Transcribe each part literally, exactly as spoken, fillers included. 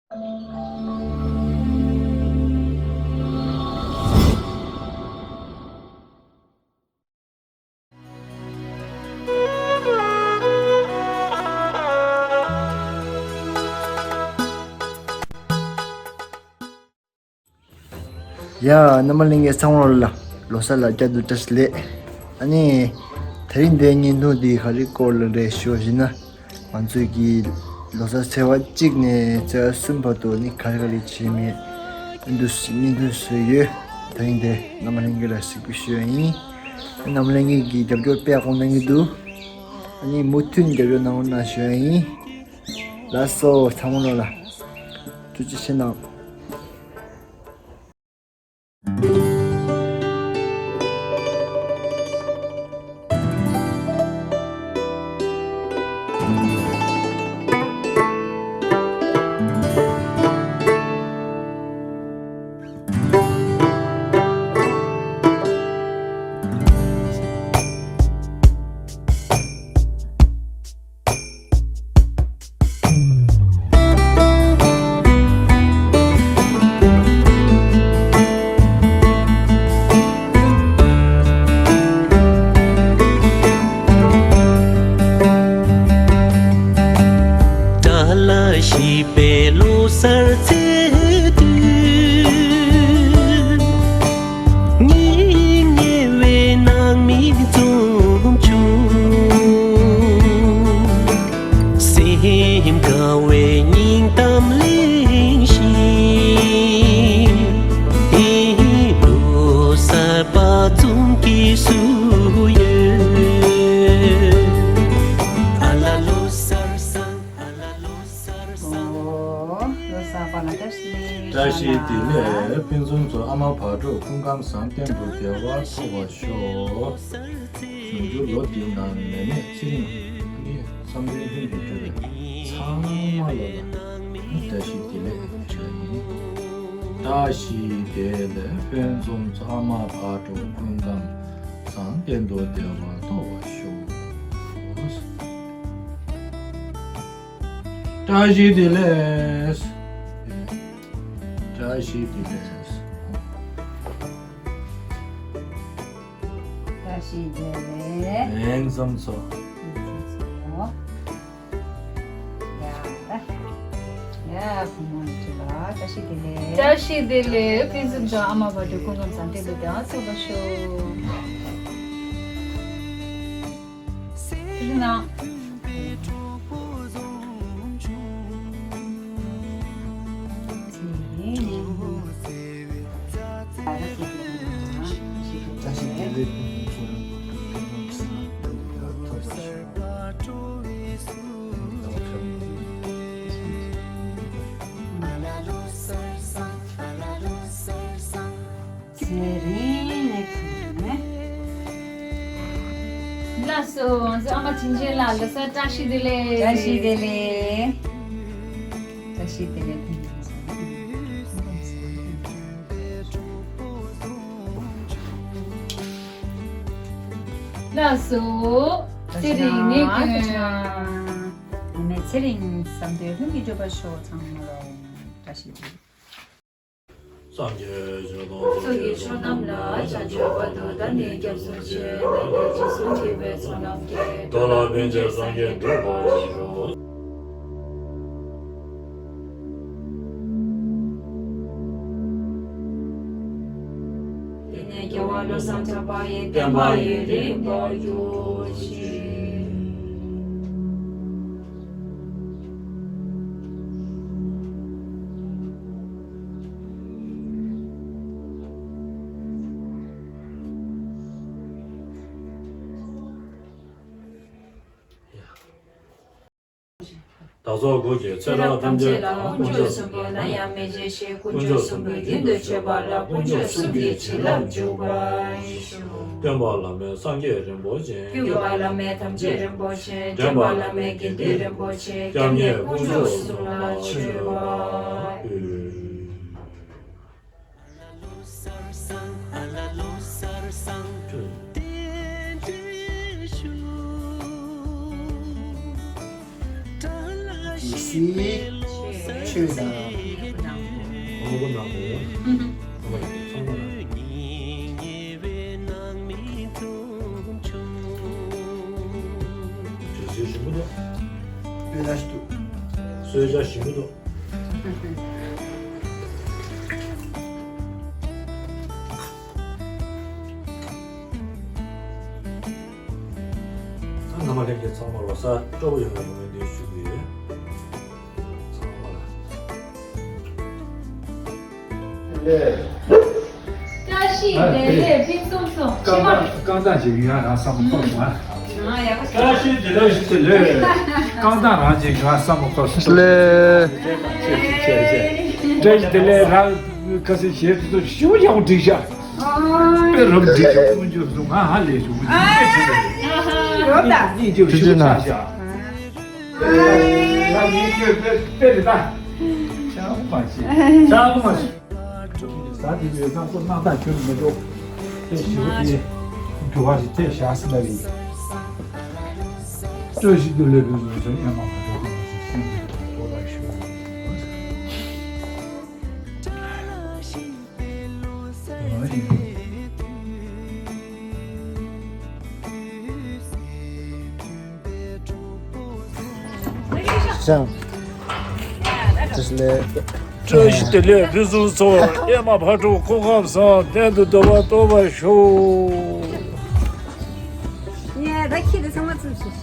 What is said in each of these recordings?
ཡ། རྣམ་པ་ལྷན་རྒྱས་ཚང་མ་ལ་ལོ་གསར་ལ་བསྐྱར་དུ་བཀྲ་ཤིས་བདེ་ལེགས། ཨ་ནི། དེ་རིང་འདིའི་བརྙན་ཐུང་འདི་ག་རེ་སྐོར་ལ་རེད་ཞུ་བ་ཡིན་ན། ང་ཚོས་ཀྱི་ལོ་གསར་ཚེས་པ་གཅིག་ནས་ཚེས་པ་གསུམ་བར་དུ་ནི་ག་རེ་ག་རེ་བྱས་མེད་བརྙན་ཐུང་བཟོས་ཡོད། དེ་རིང་འདི་རྣམ་པ་ལྷན་རྒྱས་ལ་གཟིགས་འབུལ་ཞུ་ཡ་ཡིན། རྣམ་པ་ལྷན་རྒྱས་ཀྱིས་རྒྱབ་སྐྱོར་དཔེ་ཡག་པོ་གནང་གི་འདུག་ཨ་ནི་མུ་མཐུད་རྒྱབ་སྐྱོར་གནང་རོགས་གནང་ཞུ་ཡ་ཡིན། ལགས་སོ། ཚང་མ་ལོ་ལ་ཐུགས་རྗེ་ཆེ་གནང་། ཏཱ་ལ་ཞིག་པའི་ལོ་གསར་ཚེས་བདུན། སྙིང་ཉེ་བའི་ནང་མི་འཛོམས་བྱུང་། སེམས་དགའ་བའི་སྙིང་གཏམ་གླེང་བཞིན། ལོ་གསར་པ་འཛོམས་ཀྱི་སུ་ཡོད། ཨ་ལ་ལོ་གསར་བཟང་། ཨ་ལ་ལོ་གསར་བཟང་། ཨོ། ལོ་གསར་པ་ལ་བཀྲ་ཤིས་བདེ་ལེགས། བཀྲ་ཤིས་བདེ་ལེགས། ཕུན་སུམ་ཚོགས། ཨ་མ་བག་དྲོ་སྐུ་ཁམས་བཟང་། གཏན་དུ་བདེ་བ་ཐོབ་པར་ཤོག། འབྱུང་འགྱུར་ལོ་འདིའི་ནང་ནད་མེད་ཚེ་རིང་། ཨ་ནི་བསམ་དོན་ལྷུན་གྱིས་འགྲུབ་པའི་ཚང་མ་ལ་ལ་བཀྲ་ཤིས་བདེ་ལེགས་ཞུ་ཡིན། བཀྲ་ཤིས་བདེ་ལེགས། ཕུན་སུམ་ཚོགས། ཨ་མ་བག་དྲོ་སྐུ་ཁམས་བཟང་། གཏན་དུ་བདེ་བ་ཐོབ་པར་ཤོག། བཀྲ་ཤིས་བདེ་ལེགས། བཀྲ་ཤིས་བདེ་ལེགས། བཀྲ་ཤིས་བདེ་ལེགས། ཕུན་སུམ་ཚོགས། ཕུན་སུམ་ཚོགས། ཡ་ད། ཡ་བུ་མོ་ནི་ཁྱེད་ལ་བཀྲ་ཤིས་བདེ་ལེགས། བཀྲ་ཤིས་བདེ་ལེགས། ཕུན་སུམ་ཚོགས། ཨ་མ་བག་དྲོ་སྐུ་ཁམས་བཟང་། གཏན་དུ་བདེ་བ་ཐོབ་པར་ཤོག། ཐུགས་རྗེ་གནང་། ཚེ་རིང་ནས་ཁུར་ནས། ལགས་སོ། ང་ཚོའི་ཨ་མ་བྱིན་ཆེན་ལགས་ལོ་གསར་བཀྲ་ཤིས་བདེ་ལེགས། བཀྲ་ཤིས་བདེ་ལེགས། བཀྲ་ཤིས་བདེ་ལེགས། ལགས་སོ། ཚེ་རིང་ནས་ཁུར་ནས། ཚེ་རིང་བསམ་དོན་ལྷུན་གྱིས་འགྲུབ་པར་ཤོག། ཚང་མ་ལ་བཀྲ་ཤིས་བདེ་ལེགས། སངས་རྒྱས་ཆོས་དང་། སངས་རྒྱས་ཆོས་ཐམས་ལ་ཕྱག་འཚལ་བ་དང་། བདག་ནི་སྐྱབས་སུ་མཆི། བདག་གིས་རྗེས་སུ་བགྱིས་པའི་ཚོགས་རྣམས་ཀྱིས། བདག་ལ་ཕན་ཕྱིར་སངས་རྒྱས་འགྲུབ་པར་ཤོག། དེང་ནས་རྒྱལ་བ་བློ་བཟང་གྲགས་པ་ཡི། བསྟན་པ་ཡུན་རིང་བར་གྱུར་ཅིག། བདག་སོགས་སྐུ་གི་ཚེ་རབས་ཐམས་ཅད་ལ། དཀོན་མཆོག་གསུམ་པོ་ནམ་ཡང་མི་བརྗེད་ཅིང་། དཀོན་མཆོག་གསུམ་པོའི་རྒྱུན་དུ་གཅོད་པ་ལ། དཀོན་མཆོག་གསུམ་གྱི་བྱིན་རླབས་འཇུག་པར་ཤོག། སྟོན་པ་བླ་མེད་སངས་རྒྱས་རིན་པོ་ཆེ། བརྒྱུད་པ་བླ་མེད་ཐམས་ཅད་རིན་པོ་ཆེ། འདྲེན་པ་བླ་མེད་དགེ་འདུན་རིན་པོ་ཆེ། སྐྱབས་གནས་དཀོན་མཆོག་གསུམ་ལ་མཆོད་པ་ཕུལ། ཇི་སྲིད་ཆོས་དང་ ཚོགས་པ་ནང་དུ་ཡོང་། ཚང་མ་ལ་ཚང་མ་ལ། དྲི་ཟའི་ཞིམ་པོ་འདུག་དཔེ་ལ་ཞིག་འདུག་གསོལ་ཇ་ཞིམ་པོ་འདུག་ད་རྣམ་པ་ལྷན་རྒྱས་ཚང་མ་ལོ་གསར་སྤྲོ་པོ་ཡོང་བའི་ཡོང་བའི་འདུན་ཞུ་གི་ཡོད། ཚང་མ་ལ། བཀྲ་ཤིས་བདེ་ལེགས་ཕུན་སུམ་ཚོགས། རྐང་ཐང་རྐང་ཐང་ཅིག་ཡོང་ཡ་རང་བསམ་བློ་འཁོར་སོང་ཨ། བཀྲ་ཤིས་བདེ་ལེགས་ཞུ་ལེ། རྐང་ཐང་རང་ཅིག་ཡོང་ཡ་བསམ་བློ་འཁོར་སོང་ལེ། བཀྲ་ཤིས་བདེ་ལེགས། རང་ཁ་སེ་བྱེད་དུ་ཞུ་ཡག་འགྲིག་ཤག་དཔེ་རབ་འགྲིག་ཤག་ཀུན་སྤྱོད་བཟུང་ང་ཧ་ལས་བྱུང་ཨ། ཡོད་ད། སྙིང་རྗེ་ཆུ་ཆུ་ཆ་ཆ། ང་གཉིས་ཁྱོད་དཔེ་དཔེ་རེད་ད། ཆག་མ་བྱེད་ཆག་མ་བྱེད། ཟ་དེ་ཡོད་ཙང་ཁོ་སྣང་དག་ཁྱོད་མི་འགྲོ། དཔེ་ཞི་བ་དེ་འགྲོ་བ་ཞིག་ཐེབས་བཞག་ཟིན་པ་རེད། བཀྲ་ཤིས་བདེ་ལེགས་ཕུན་སུམ་ཚོགས་ཨེ་མ་མ་འགྲོ་དགོས་པ་ཞིག་སེམས་ཀྱི་འགྲོ་བ་ཞུ། བཀྲ་ཤིས་བདེ་ལེགས་ཕུན་སུམ་ཚོགས། ཨེ་མ་ཕ་དྲུག་སྐུ་ཁམས་བཟང་། གཏན་དུ་སྡོད་པ་སྟོན་པར་ཤོག་ངས་ད་ཁྱི་དེ་ཚང་མ་བཙུམས་ཤིག་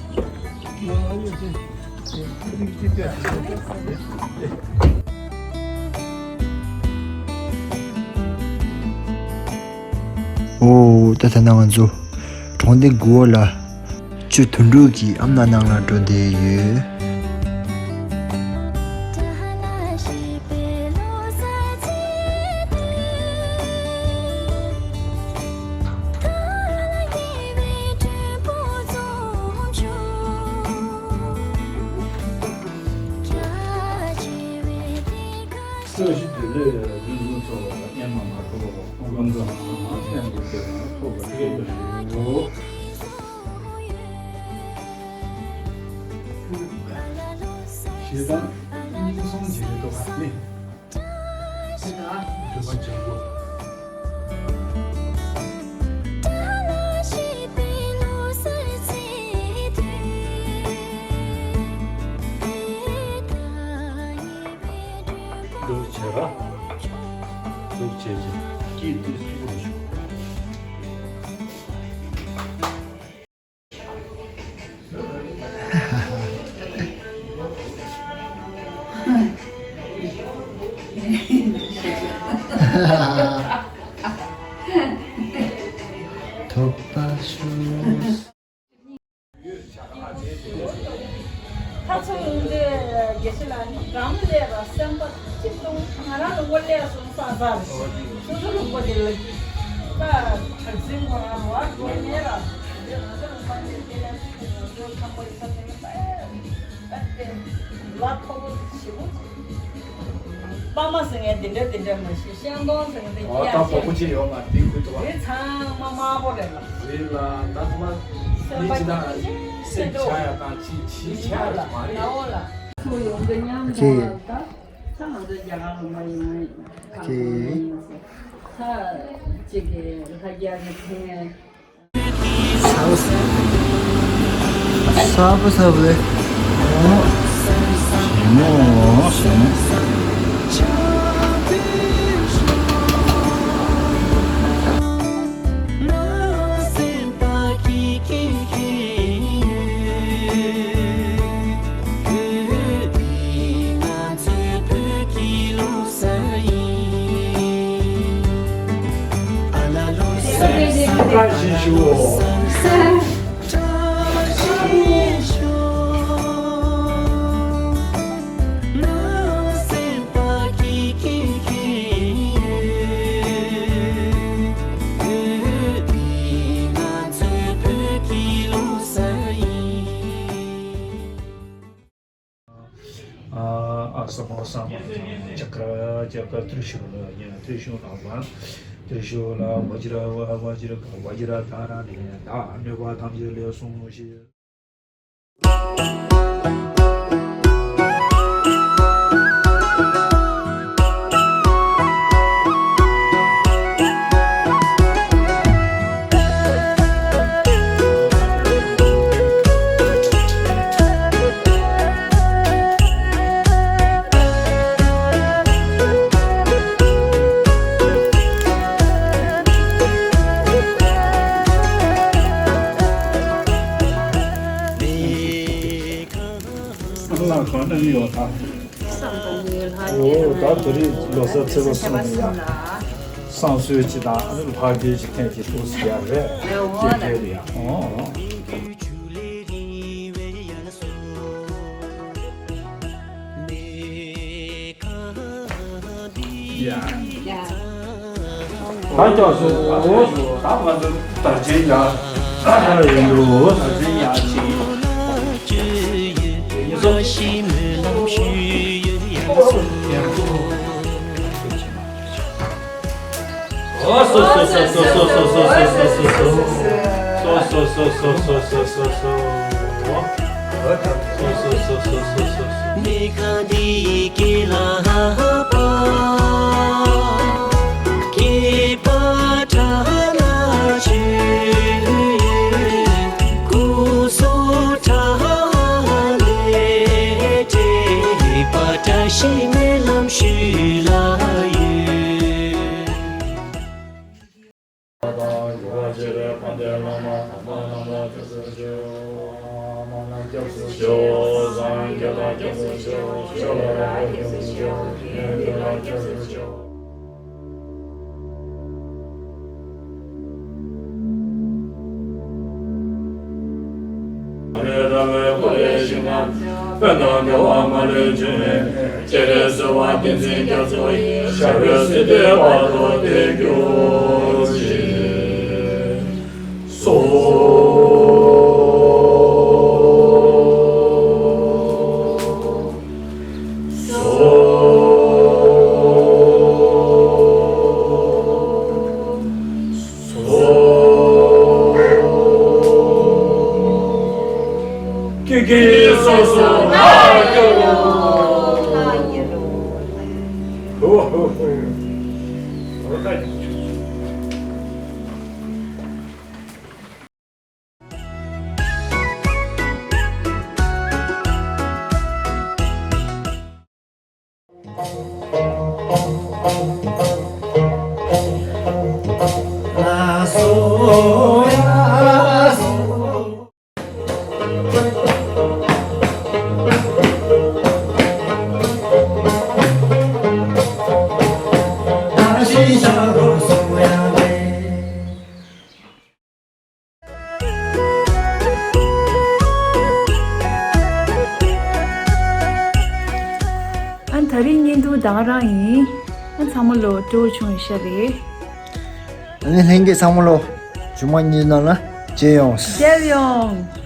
ཨོ། ད་ཐ་ན་ང་ཚོ་གྲོང་སྡེ་དགུ་པ་ལ་ཆུ་དུད་འགྲོ་གི་ཨམ་ན་ནང་ལ་འགྲོ་བསྡད་ཡོད། བཀྲ་ཤིས་བདེ་ལེགས་ཕུན་སུམ་ཚོགས། ཨེ་མ་མ་འགྲོ་བ་སྐུ་ཁམས་བཟང་། གཏན་དུ་སྡོད་པ་ཐོབ་པར་ཤོག་ཞེས་དང་སྙིང་སོང་བྱེད་ཀྱི་འདུག་ག་ནི། འདོད་པ་བྱེད་དགོས། འདུག་བྱས་ར། འདུག་བྱས་བྱས་སྐྱིད་སྐྱིད་སུ་རུ་ཞུ། ཐོབ་པ་ཞུ། ཁ་ཚོ་ཡོང་དུས་དགེ་བཤེས་ལགས་ནི་གང་སླེབས་པ་སེམས་པ་གཅིག་ཏུ་ང་རང་ལ་སྔོན་སླེབས་སོང་བསམ་བསམ་སོ་སོ་རིན་པོ་ཆེ་ལ་ད་གྲགས་འཛིན་ཁོ་རང་བར་དགོས་མེད་ར་དེ་ང་ཚོ་ལ་སངས་རྒྱས་དེ་ལ་ང་ཚོ་ཁམས་པ་ཡིན་ས་མེད་པ་ཨེ་ཨེ་ལ་ཁོ་བོ་ཞེ་པོ་ཅིག་པ་མ་ཟེར་ངས་དེ་འདྲ་དེ་འདྲ་མ་ཤེས། ཤེས་མདོག་ཟེར་ངས་དེ་ཨོ་ད་ཡ་བོ་བོ་ཅི་ཡོད་མ་དེ་ཁུལ་དུ་བ་རེད་ཚང་མ་དམར་པོ་རེད་ལ། རེད་ལ་ད་ཐོག་མ་སེམས་པ་ཅི་ད་སེམས་ཆགས་ཡ་དང་ཅི་ཅི་ཆགས་ཡ་མ་རེད། ཁོ་ཡོང་དུས་མཉམ་དུ་ད་ད་ང་ཚོ་རྒྱ་གར་ལ་མ་ཡོང་ཡིན་ད་ཅིག་གི་ལྷ་རྒྱལ་གྱི་ཕན་ས་བ་ས་བ་ལེ། ཞིམ་མོ་ཞིམ་མོ། བཀྲ་ཤིས་ཤོག་ཨ་ཨ་སོ་མོ་ས་མ་ཅ་ཀ་ཅ་ཀ་ཏྲི་ཤུ་ལ་ཡ་ཏྲི་ཤུ་ལ་བ་ཏྲི་ཤུ་ལ་བ་ཇི་ར་བ་བ་ཇི་ར་ག་བ་ཇི་ར་ད་ར་ནི་ད་གནོད་པ་ཐམས་ཅད་ལས་སྲུང་ཞིང་། འོ་ད་དེ་རིང་ལོ་གསར་ཚེས་པ་གསུམ་ཡིན་ལ། བསང་གསོལ་གྱི་དང་ཨ་ནི་ལྷ་སྐལ་གྱི་ཐེངས་ཀྱི་ཏོག་ཙམ་ཡག་རེད། སྐྱེ་འཕེལ་ཡག་ཨོ། ཡ། ད་སྐྱོ་སོང་། ཨོ་ད་ང་ཚོ་དར་ཆེན་ཡག་ཡིན་འདུག་དར་ཆེན་ཡག་ཅིག་ཀྱེ་ཀྱེ་སོ་སོ་ལྷ་ཡི་རོ། ཧོ་ཧོ་ཧོ། ཨ་ད་རིང་བརྙན་ཐུང་ད་ག་རང་ཡིན། ཨ་ཚང་མ་ལོ་སྤྲོ་བོ་བྱུང་ཡོད་ཤག་རེད། ཨ་ནི་ལྷན་རྒྱས་ཚང་མ་ལོ་མཇུག་མ་གཉིས་ནང་ལ་མཇལ་ཡོང་། མཇལ་ཡོང་།